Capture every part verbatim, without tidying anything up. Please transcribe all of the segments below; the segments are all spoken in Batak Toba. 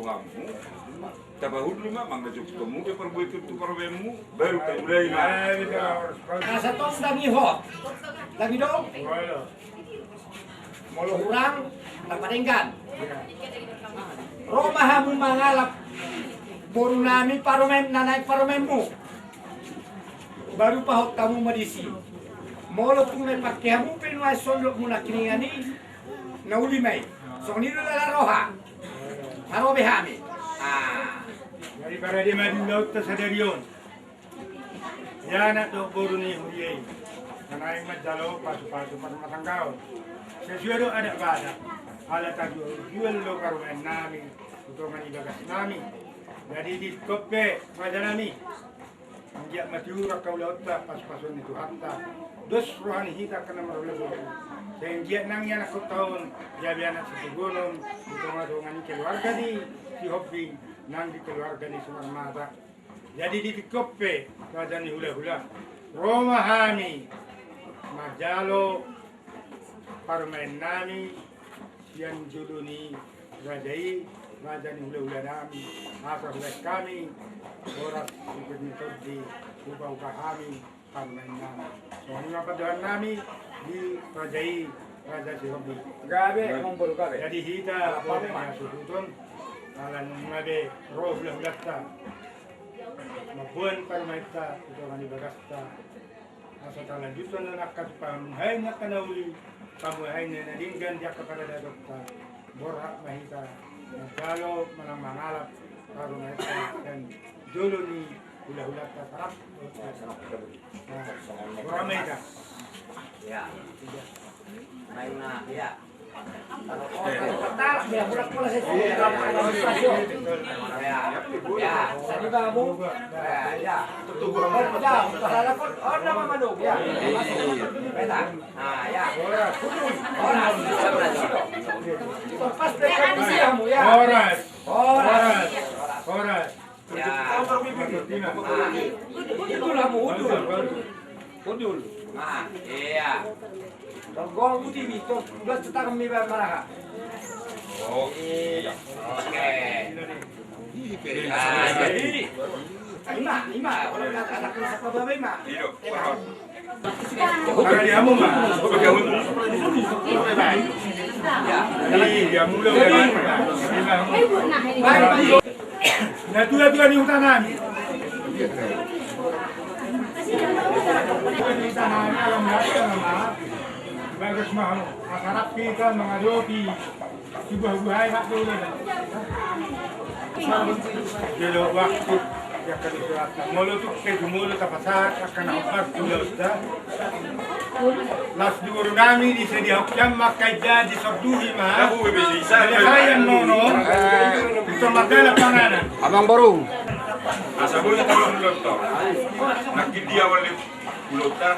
Hamu, tapahundul ma, mangajouhon hamu pe parbue tu parumaenmu, baru tamulai ma. Asa tong dang ihot, dang idong. Molo hurang, tapadenggan. Ro ma hamu mangalap boru nami parumaen, na naeng parumaenmu. Baru pahot hamu ma disi. Molo tung na ipake hamu pe nuaeng sondokmu nangkiningan i, na uli ma i. Songon i do jala roha. Harobe hami. Ah. Jadi parade ma di ulaonta sadari on. Ia anak dohot boru ni huria i, na naeng manjalo pasupasu parrumatanggaon. Sesuai dohot adat Batak, ala tajual-jual do parumaen nami tu tonga ni bagas nami. Jadi di tingki on pe, raja nami, anggiat ma tiur angka ulaonta pasupasuon ni Tuhanta. Dos roha ni hita angka na marhula boru. Sai anggiat nang ianakhonta on gabe anak sitogunon di tonga-tonga ni keluarga di Sihombing nang di keluarga ni Simarmata. Jadi di tingki on pe, raja ni hulahula, ro ma hami manjalo parumaen nami sian jolo ni raja i, raja ni hulahula nami, asa hubaen hami horas, sipir ni tondi, hupahupa hami parumaen nami. Songon i ma pandohan nami di raja i, raja Sihombing. Gabe, mamboru gabe. Jadi hita, boru ni hasuhuton, ala nunga be ro hulahulanta mamboan parumaenta tu tonga ni bagasta. Asa talanjuthon angka tu pamuhai ni angka na uli, pamuhai ni na denggan di angka paradatonta. Borhat ma hita manjalo manang mangalap parumaenta sian jolo ni hulahulanta tarap. Nah, borhat ma hita. Ya. Main na, ya. Horas. Horas. Horas. Horas. Ya. Udul hamu, udul. Udul. Ah, iya. Tong gol putih mi, tong buat setang mi ba maraha. Oh, iya. Oke. Ah, jadi. Ima, ima. Kalau anak, anak, anak, anak, anak, ima. Iya. Pakai hamu ma. Jadi, dia mula udah. Baik, baik. Na tua-tua ni huta nami. Bagas ma hamu. Asa rap hita mangadopi. Sibuhabuhai hak dulu. Jolo waktu, ya, kan itu rata. Molo tu, ke jumolo tapasahat, akan apa tu, ya, sudah. Las di boru nami, di sedi hok jam, maka ija di sorduhi ma. Aku bebe sisa. Saya nono. Itu masalah panganan. Amang boru. Asa boleh kalau menonton. Nakin dia wali. Ulaonta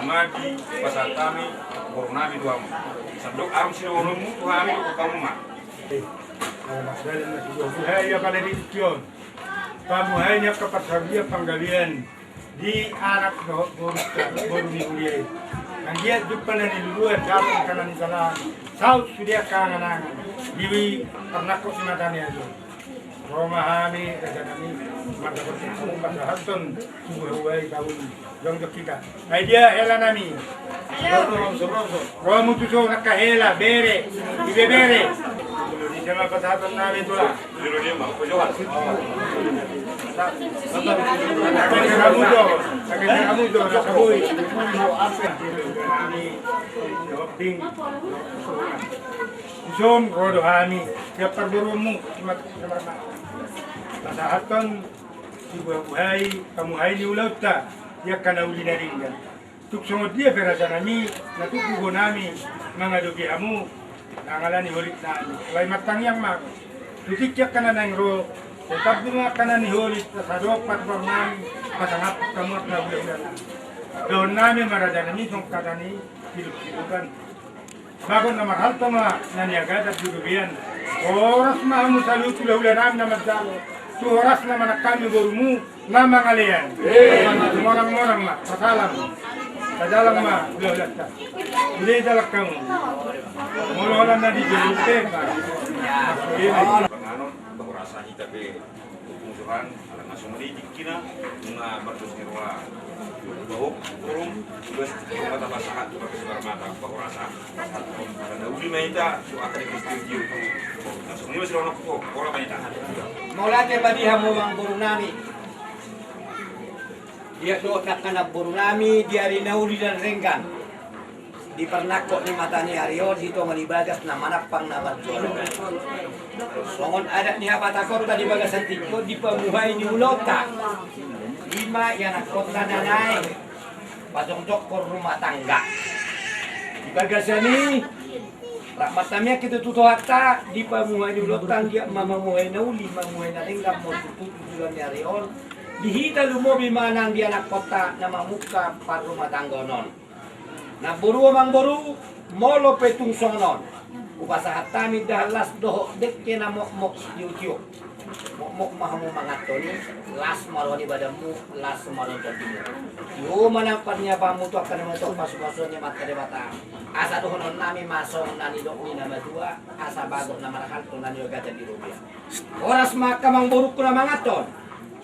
ma dipasahat hami boru nami tu hamu. Sandok arum sidohononmu tu hami dohot hamu ma. Eh, ala mas dalan na sudah. Hai, apala di tingki on. Pamuhai ni angka parsaulian panggabean di anak dohot boru, boru ni huria i. Anggiat jumpa na niluluan, dapot angka na nijalahan. Saut sude angka angan-angan. Di parnangkok ni mata ni ajo. Ro ma hami, raja nami, mandapothon pasahathon, sibuhabuhai kaum, jongjong hita. Ai dia hela nami. Ro hamu tu son angka hela, bere, ibebere. Di jama pasahathon nami tulang. Pakai seramudo, pakai seramudo, na saboi. Nami, Sihombing. Di son ro do hami, sian parboruonmu, Simarmata. Pasahathon sibuhabuhai pamuhai ni ulaonta, di angka na uli na denggan. Tung songon dia pe raja nami, na tung puho nami mangadopi hamu, nang ala ni holit nami. Alai martangiang ma. Tu tingki angka na naeng ro, tetap do ma angka na niholit, asa dohot patupaon nami, pasangaphon hamu angka hulahula nami. Dohonon nami ma raja nami, songon hata ni siluksilukan. Bagot na marhalto ma na niagatan di robean. Horas ma hamu saluhut hulahula nami na manjalo. Tu horas na manang hami borumu na mangalean. Monang-monang ma, pasalam. Pasalam ma hulahulanta. Sude jalang hamu. Molo holan na di jolo pe. Asa hita pe tunggu Tuhan, ala na songon i tingkina, nunga mardos ni roha. Bahwa forum, tugas, rumah tangga sahat, tugas rumah tangga, bahwa rasa, rasa, ala na uli ma hita, so akan di studio. Na songon i masih ronok ko, ora ma hita. Mauliate ma di hamu amangboru nami. Dia dohot angka namboru nami, di ari na uli na denggan. Di parnangkok ni mata ni ari on, di tonga ni bagas na manampang na marjolo. Songon adat ni hapatakonta di bagasan tingki on, di pamuhai ni ulaonta. Ima ianakhonta na naeng pajongjongkon rumah tangga. Di bagasan i, rap martamiang hita tu Tuhanta, di pamuhai ni ulaonta, anggiat ma mamuhai na uli, mamuhai na denggan, molo tutu tu joloan ni ari on. Di hita lumobi manang di anakhonta na mamungka parrumahtanggaon on. Namboru, amangboru, molo pe tung songon on, hupasahat hami indahan las dohot dengke na mokmok tiotio. Mokmok ma hamu manganhon i, las ma roha ni badanmu, las ma roha ni tondimu. Tio ma nang parniapanmu tu angka na molo pasu-pasuon ni Amanta Debata. Asa dohonon nami ma songon na nidok ni na matua, asa bagot na marhalto na niogathon di robean. Horas ma angka amangborungku na manganhon.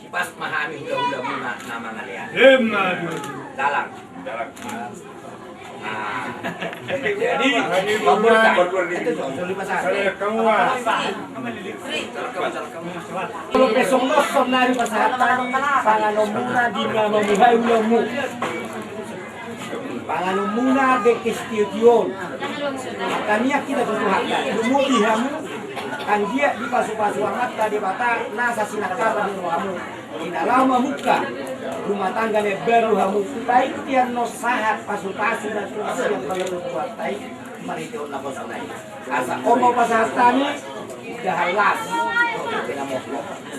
Sipas ma hami hula-hulamuna na mangalean. Emma tutu. Dalan. Dalan. Ah. Jadi, amangborungku, itu tuh, sudah pasang. Saya kamu, ah. Molo pe songon on, sonari pasahat hami panganonmuna di na mamuhai ulaonmu. Panganonmuna dengke sitio-tio on. Martamiang hita tu Tuhanta, lumobi hamu, anggiat dipasu-pasu Amanta Debata nasa sinangkapan ni rohamu. Di na laho mamungka rumah tangga na imbaru hamu, baen pe annon sahat pasu-pasu na tusi sian pangalualuanta i, marhitehon naposona i. Asa on ma hupasahat hami, indahan las.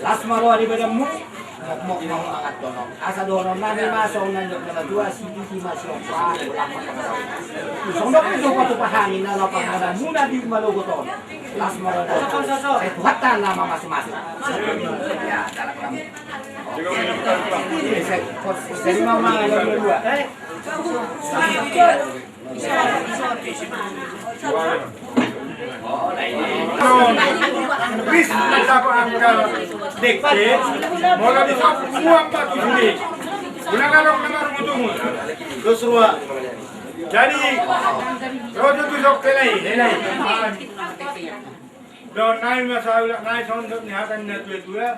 Las ma roha di badanmu. Mokmok ma hamu manganhon on. Asa dohonon nami ma songon na nidok ni na matua, sititi ma siompa, bolang ma pangarahutna. Songon i do patupa hami na laho panganonmuna di manogot on. Las ma roha. Sai Tuhanta na mamasu-masu. Ya, dalan ma. Jadi ma mangan dua-dua. Bis mantap angka dengke, molo di sop muang batu sude. Ulang along nama rungutungun. Dos rua. Jadi, rojo tu sok kelai, helai. Don nai masa ulak nai sondok ni hata ni na tua-tua.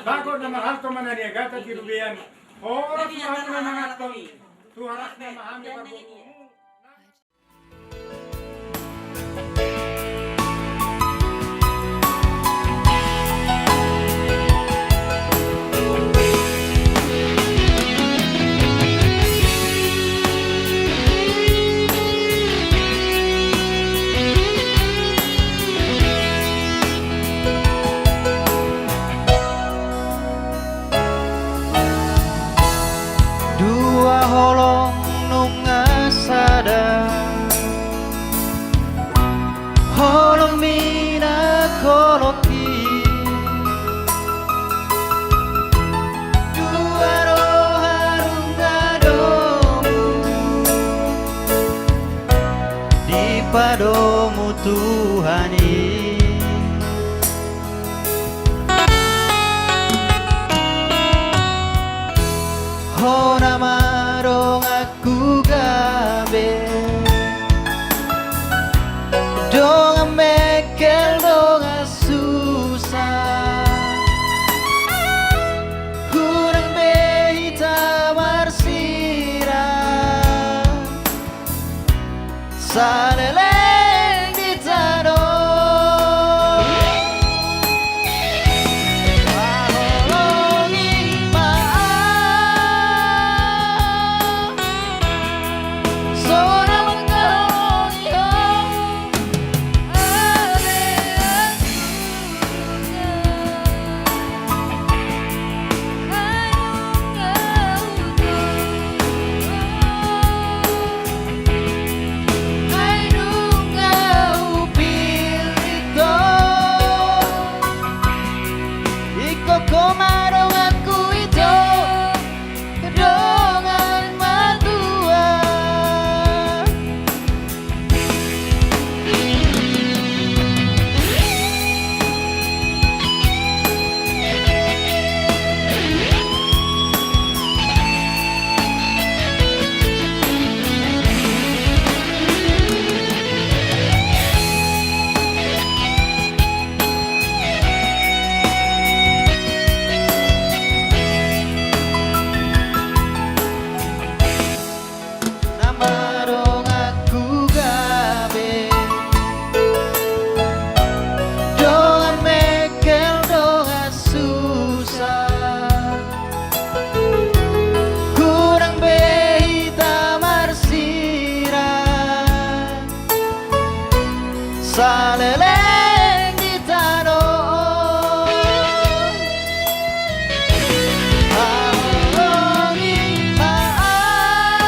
Bako nama halto mana ni agata di rubian. Horas ma hami na manganhon. Tu horas ma hami parborumu. Dua holong nunga sada, holong minak holong i. Dua roha nunga domu dipadomu Tuhan i. Hona ma donganku gabe, dongan mengkel dongan susa. Unang be hita marsirang saleleng di tano. Paholongi ma au, songon na mangkaholongi ho. Saleleng di tano. Haholongi ma au.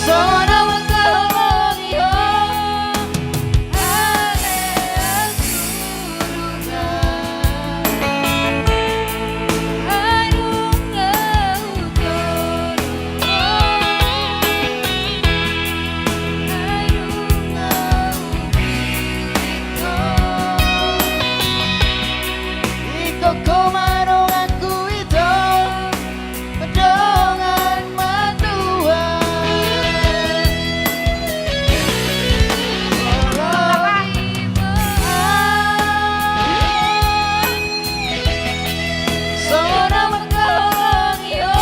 Sonang mangkaholongi ho. Ale asuruna. Ai nunga hutolong. Ai nunga hupillit ho. Ingkon ho ma donganku ito, dongan matua. Olo i ma au. Sonang mangkaholongi ho.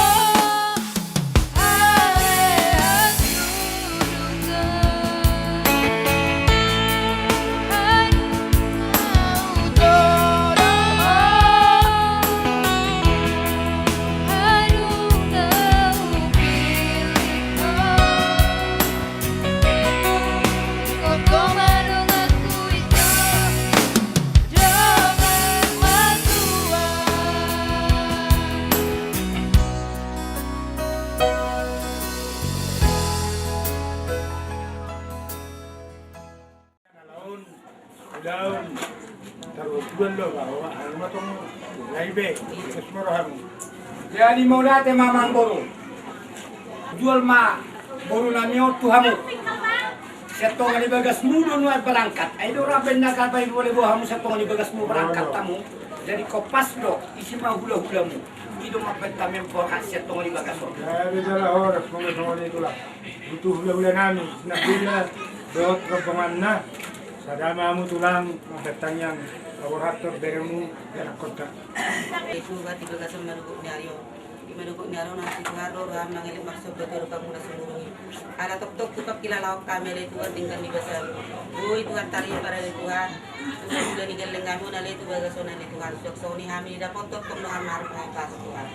Ulaon, taruhon tuan do, bahwa anu ma tong, mulai be, terus ma roham. Jadi mauliate ma amang boru. Jual ma boru nami on tu hamu. Sian tonga ni bagasmu do nuaeng berangkat. Ai do ra baen na gabe, boi do hamu sian tonga ni bagasmu berangkat hamu. Jadi kopas do, isi ma hulahulamu. I do mambaen hami on borhat sian tonga ni bagas on. Jadi jala horas, molo songon i tulang. Butuh hulahula nami, na bina dohot rombonganna. Sada ma hamu tulang, mambaen tangiang, paborhathon beremu, ianakhonta. Itu berarti bagasan madungkon ni ari on. Di madungkon ni ari on, hami tu Tuhan ro, roham mangelek marsomba tu adopanmu na sumurung i. Ala tongtong tu pangkilalaon hami ale Tuhan denggan ni basamu. Boi Tuhan taripar ale Tuhan. Hulahula ni gelleng hami on ale tu bagas on ale Tuhan. Suang songon i hami dapothon tong dongan marhite Tuhan.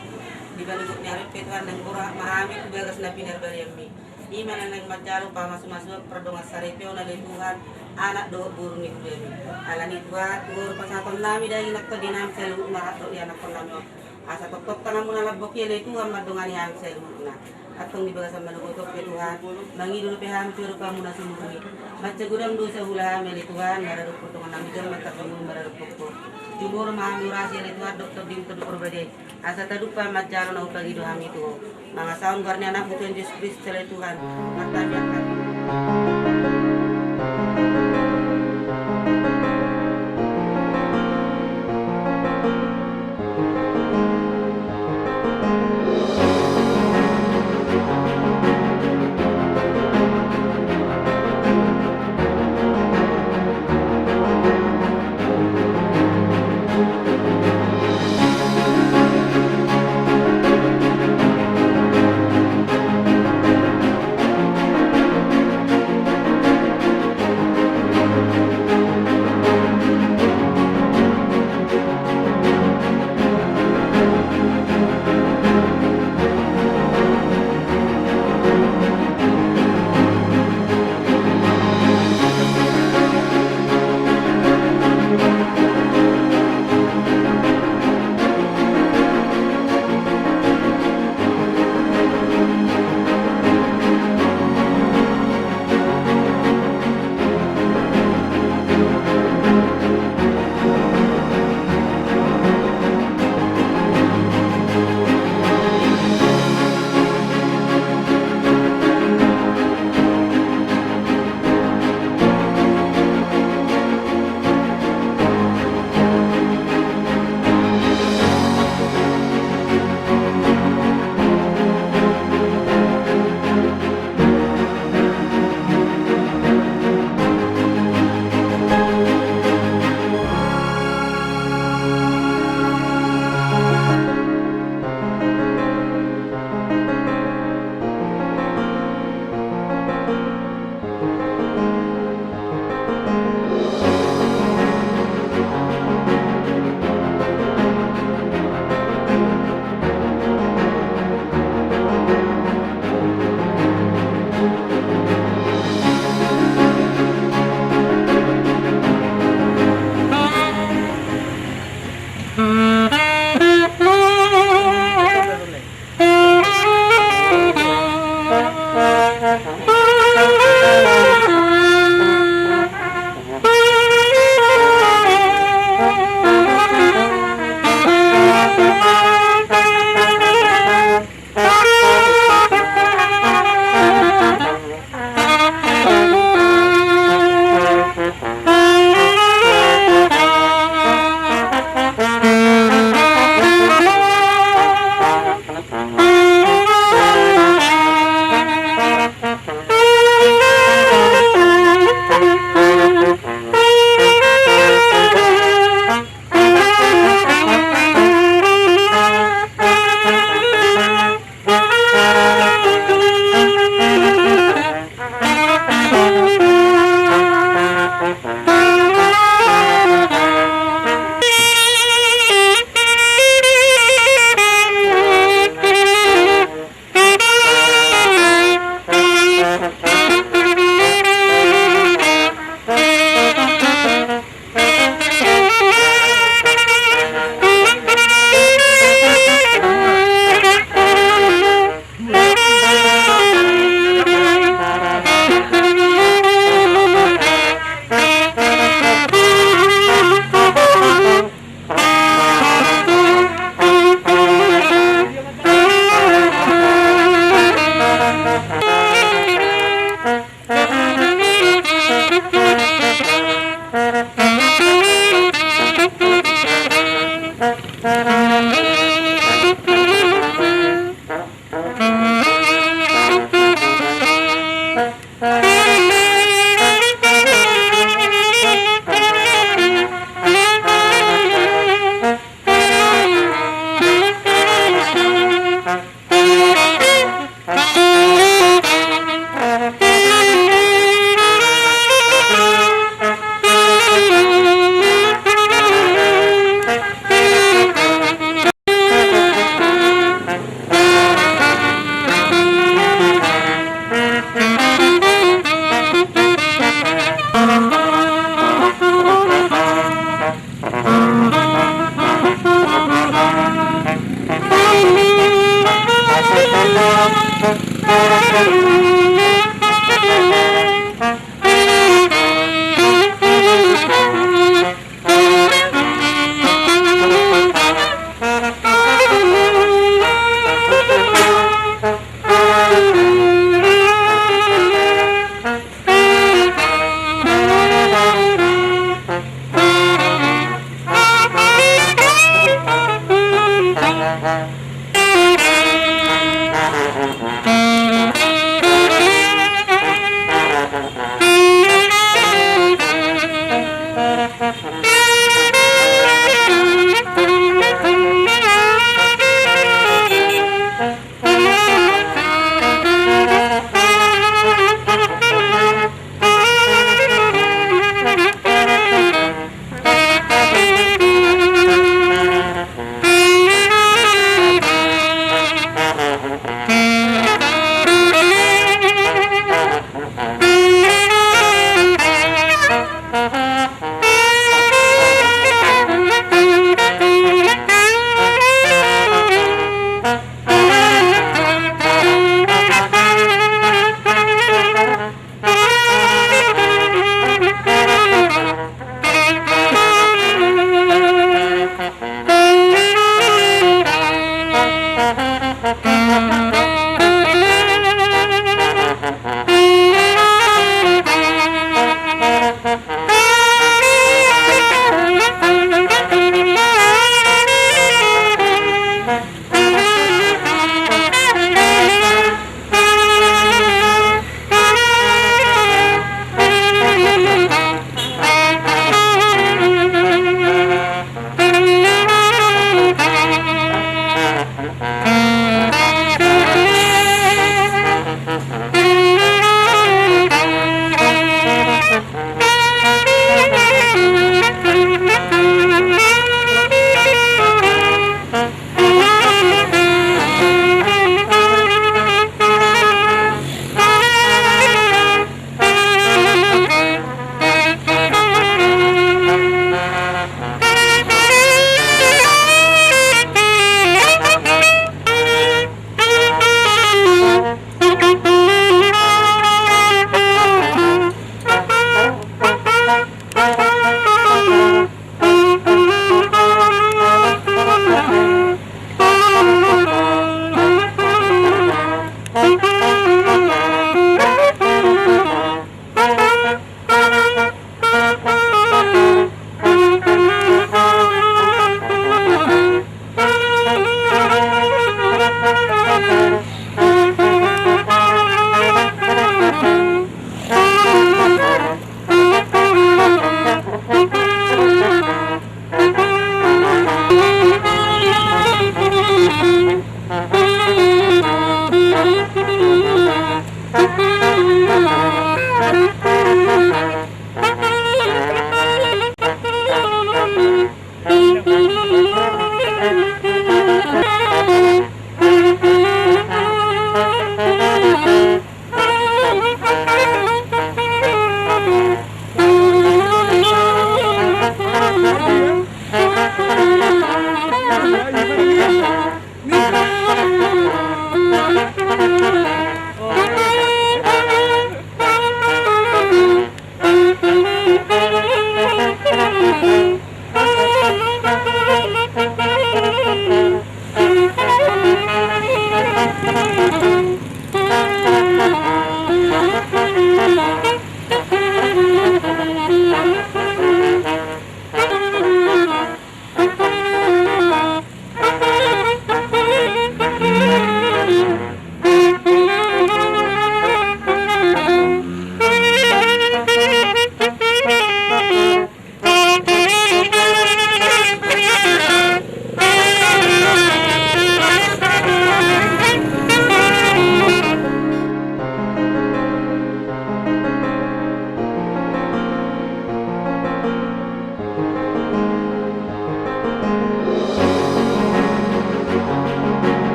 Di madungkon ni ari on pe Tuhan, naeng borhat ma hami tu bagas na pinarbarianmi. I ma na naeng manjalo pamasumasuon pardongansaripeon ale Tuhan, anak dohot boru ni hulami. Alani i Tuhan, tu pasahaton nami daging nang tondi nami saluhutna rap dohot ianakhon nami on. Asa tongtong tanganmu na lambok i ale Tuhan mandongani hami saluhutna. Antong di bagasan manogot on pe Tuhan, mangido dope hami tu adopanmu na sumurung i. Mansai godang dosa huula hami ale Tuhan, maradophon dongan nami jolma tarlumobi maradophon ho. Jumolo ma hami urasi ale Tuhan dohot Tondim Tondi Porbadia i. Asa tadupa manjalo na hupangido hami tu ho. Mangasahon goar ni Anakmu Tuhan Jesus Kristus ale Tuhan. Martangiang hami.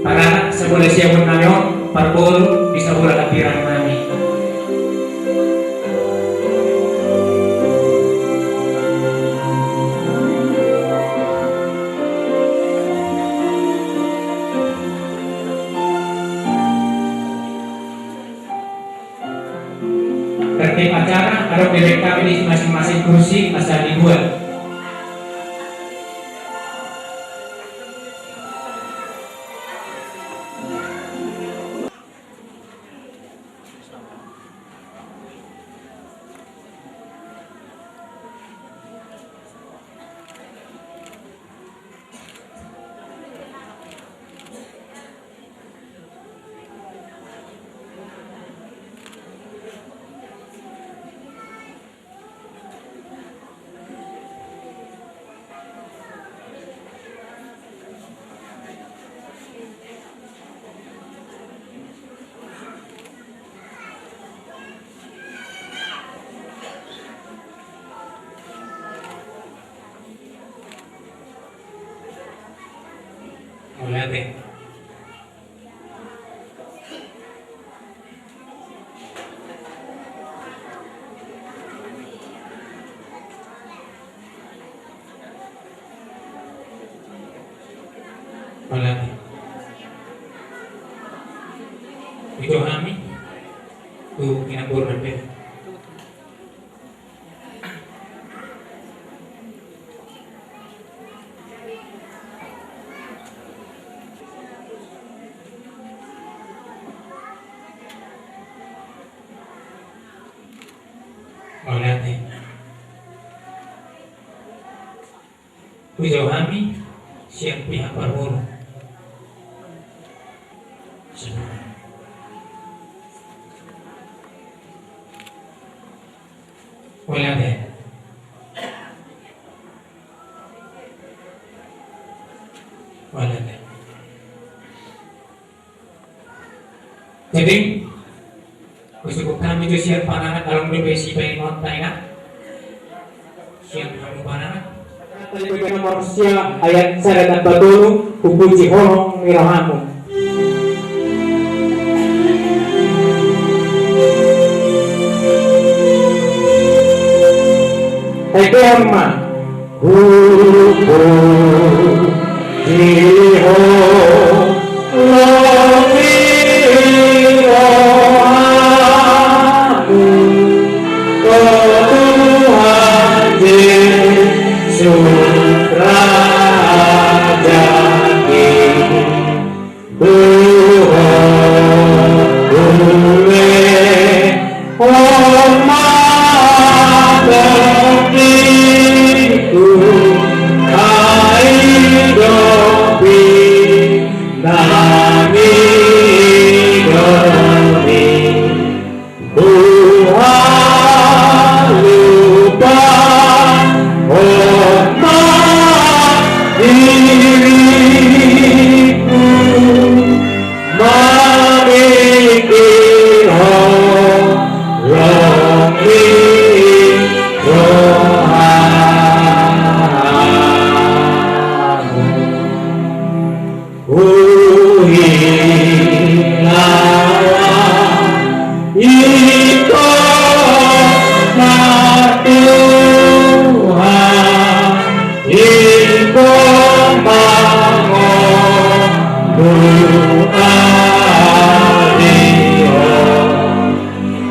Paranak sabola siamun nami on, parboru di sabola hambirang nami. Tertib acara, adong dilengkapi di masing-masing kursi, asa dibuat. Mauliate. Mauliate. Ito hami tu inang boru na pe. Mauliate. Hujou hami sian pihak parboru. Mauliate. Mauliate. Jadi, hucukup hami tu sian panganan, along dope sipaingot taina. Sian hamu panganan. Tali bagi nomor sia, ayat sada tamba tolu, hupuji holong ni rohamu. Eke ma. Hupuji holong ni rohamu, o Tuhan Jesus Raja i. Tuhan, ulehon ma tondingku, ai dopi nami domi. Huhalumpang hon ma diringku, mamingkirhon holong ni rohamu. Huhilala ingkon na Tuhan, ingkon mangolu ari on.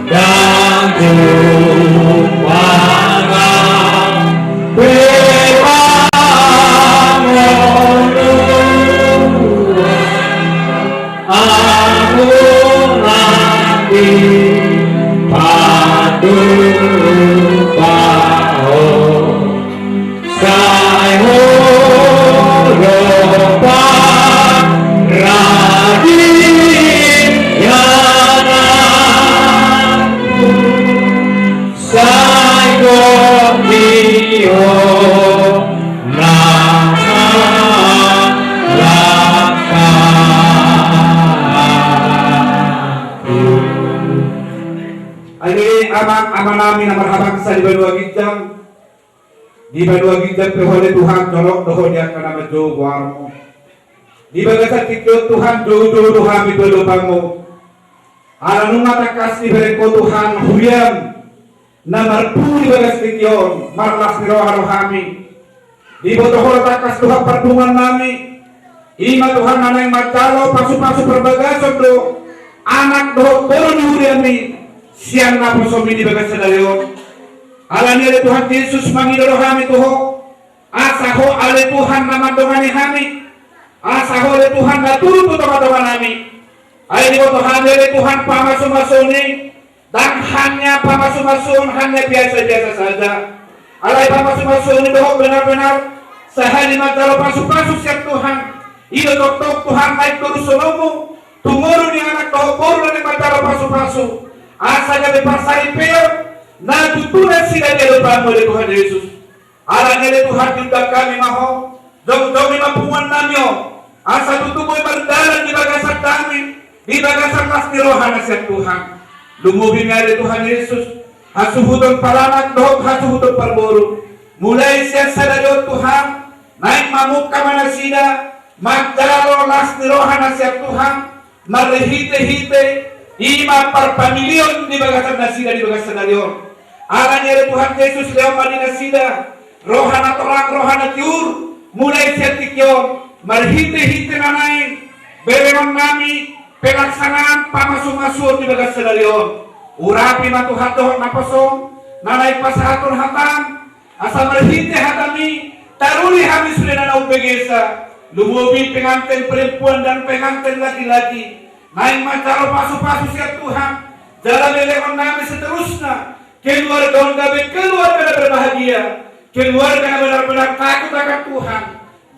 Ndang jumpang be pangoluan, amu nangkin patupahon. Sai holong paradiananku, sai gondion na langkangku. Ai ama, amanami na marhabangsa di banua ginjang, di banua ginjang pe ho ale Tuhan, jolok do ho di angka na manjou goarmu. Di bagasan tingki on Tuhan, joujou do hami tu adopanMu. Ala nunga tangkas dibereng Ho Tuhan huriaM na marpungu di bagas tingki on, marlas ni roha do hami. Diboto Ho do tangkas Tuhan parpunguan nami. I ma Tuhan na naeng manjalo pasupasu parbagason do anak dohot boru ni huriaM i sian naposoMi di bagasan sadari on. Alani i ale Tuhan Jesus, mangido do hami tu Ho, asa Ho ale Tuhan na mandongani hami, asa Ho ale Tuhan na turut tu tongatonga nami. Ai diboto hami ale Tuhan pamasumasuon i, ndang hanya pamasumasuon hanya biasa-biasa saja. Alai pamasumasuon i dohot benar-benar sahali manjalo pasupasu sian Tuhan. I do tongtong Tuhan naeng torushononMu tu ngolu ni anak dohot boru na naeng manjalo pasupasu, asa gabe parsaripeon na tutu nasida di adopanMu ale Tuhan Jesus. Alani i ale Tuhan, diundang hami ma Ho, jongjong i ma punguan nami on, asa tutu boi mardalan di bagasan dame, di bagasan las ni roha na sian Tuhan. Lumobi ma i ale Tuhan Jesus, hasuhuton paranak dohot hasuhuton parboru. Mulai sian sadari on Tuhan, naeng mamungka ma nasida manjalo las ni roha na sian Tuhan, marhitehite i ma parpamilion di bagasan nasida di bagasan sadari on. Alani i ale Tuhan Jesus, lehon ma di nasida roha na torang, roha na tiur, mulai sian tingki on, marhitehite na naeng berengon nami pelaksanaan pamasumasuon di bagasan sadari on. Urapi ma Tuhan dohot naposoM na naeng pasahathon hataM, asa marhite hataMi taruli hami sude na umbegesa, lumobi pengantin perempuan dan pengantin laki-laki, naeng manjalo pasupasu sian Tuhan, jala berengon nami seterusna keluarga on gabe keluarga na berbahagia, keluarga na benar-benar takut akan Tuhan,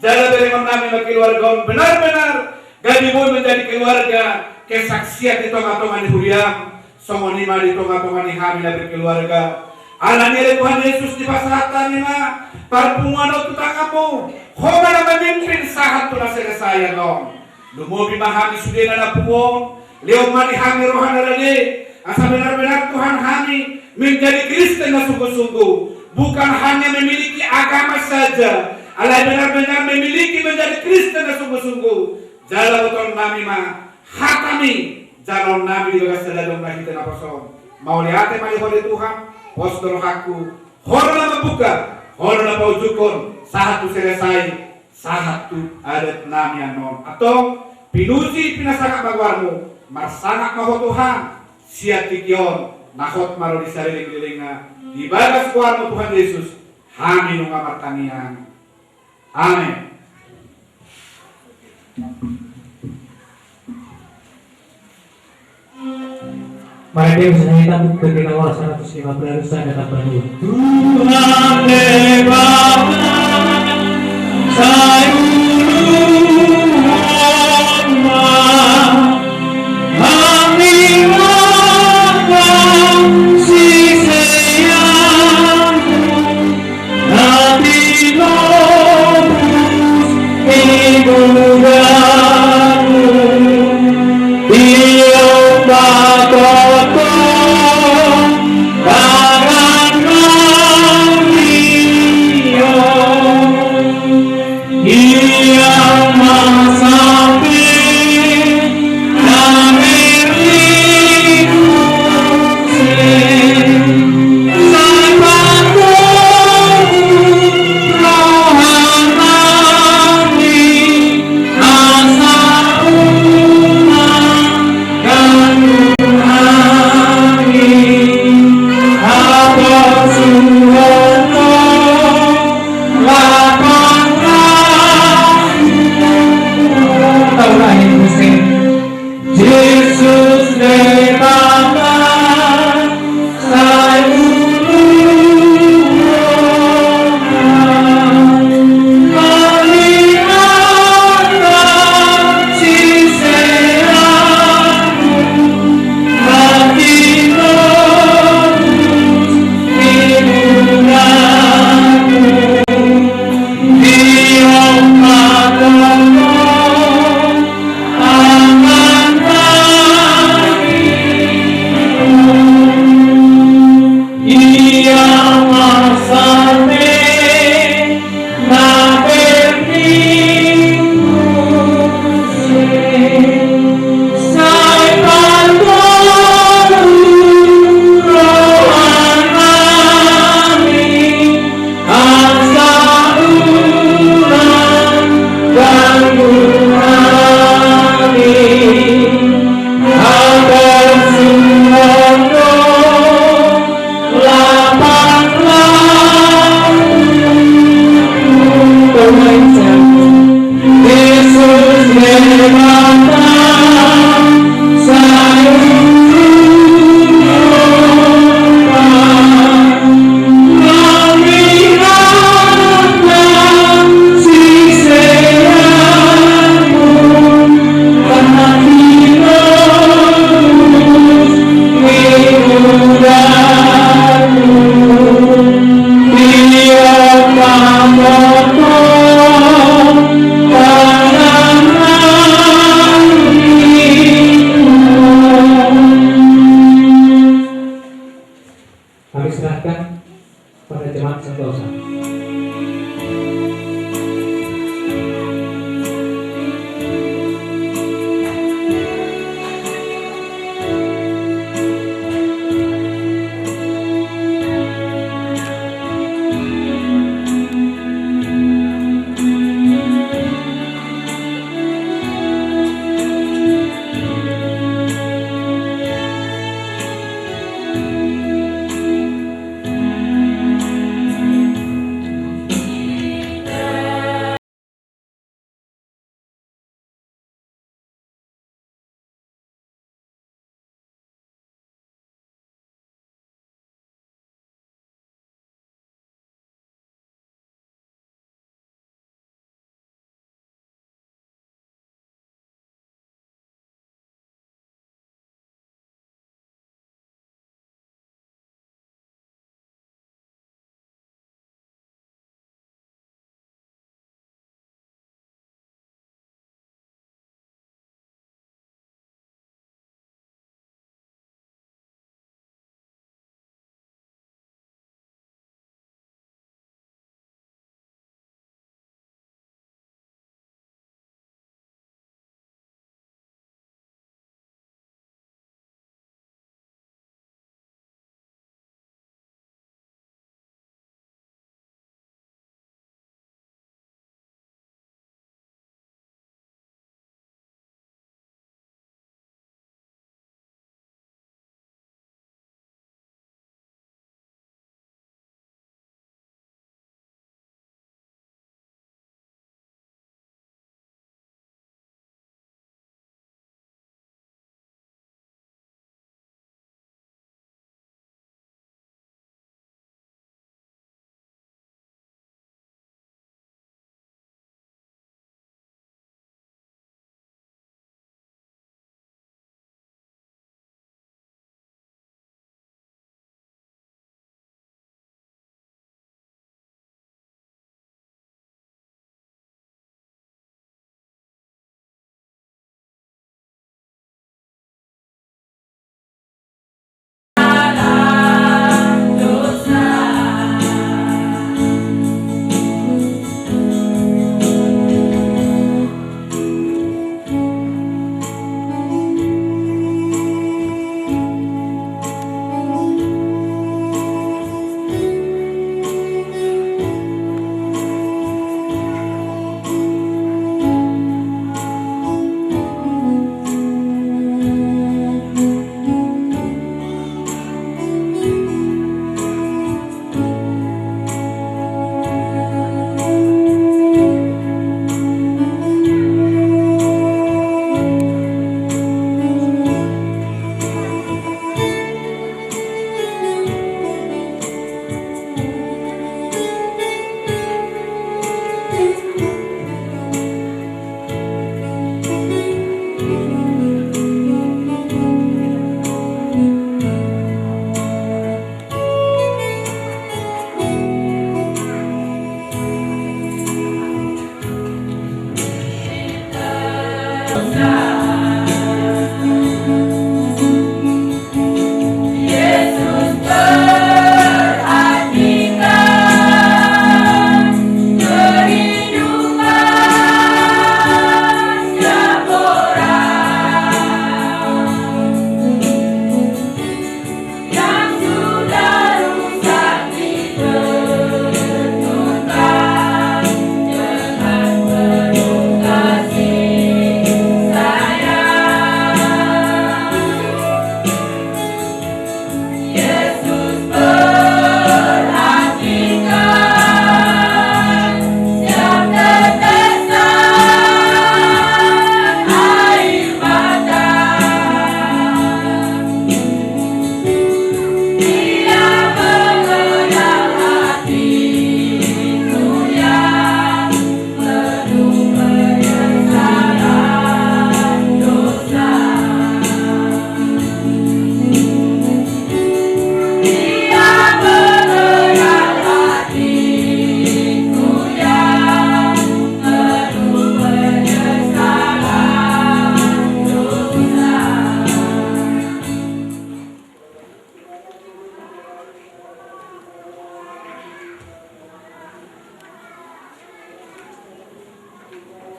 jala berengon nami ma keluarga on benar-benar gabe boi menjadi keluarga kesaksian di tongatonga ni huriaM. Songon i ma di tongatonga ni hami na berkeluarga. Alani i ale Tuhan Jesus, dipasahat hami ma parpunguan on tu tanganMu. Ho ma na mamimpin sahat tu na selesai annon. Lumobi ma hami sude na napuan, lehon ma di hami roha na rade, asa benar-benar Tuhan hami menjadi Kristen na sungguh-sungguh. Bukan hanya memiliki agama saja, alai benar-benar memiliki, menjadi Kristen na sungguh-sungguh. Jala botohon nami ma hataMi, jaloon nami di bagasan sadari on marhite naposoM. Mauliate ma di Ho ale Tuhan, pos do rohangku, Ho do na mambuka, Ho do na paujunghon, sahat tu selesai, sahat tu adat nami annon. Antong, pinuji pinasangap ma goarMu, marsangap ma Ho Tuhan, sian tingki on, na hot ma ro di salelenglelengna, di bagas goarMu Tuhan Jesus, hami nunga martangiang. Amen. Marende usaha kita buku kita waras seratus lima puluh sana tambah dua. Tuhan Debata, sai uluan ma hami mangasihi. Na tinobus ni mudaMu, diomba tongtong tangan nami on.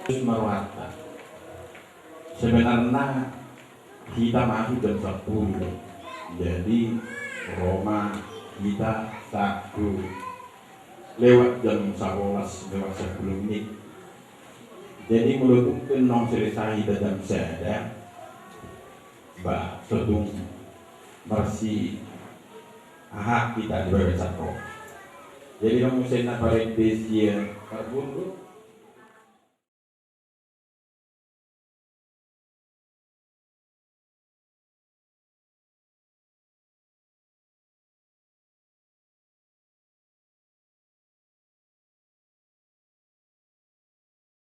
Terus marwata. Sebenarna hita masuk jam sapuluh. Jadi ro ma hita saku lewat jam sabolas lewat sapuluh menit. Jadi molo tung pe nunga selesai hita jam sada, bah, so tung marsiaha hita di bagasan ro. Jadi nunga muse na parende sian parbundu.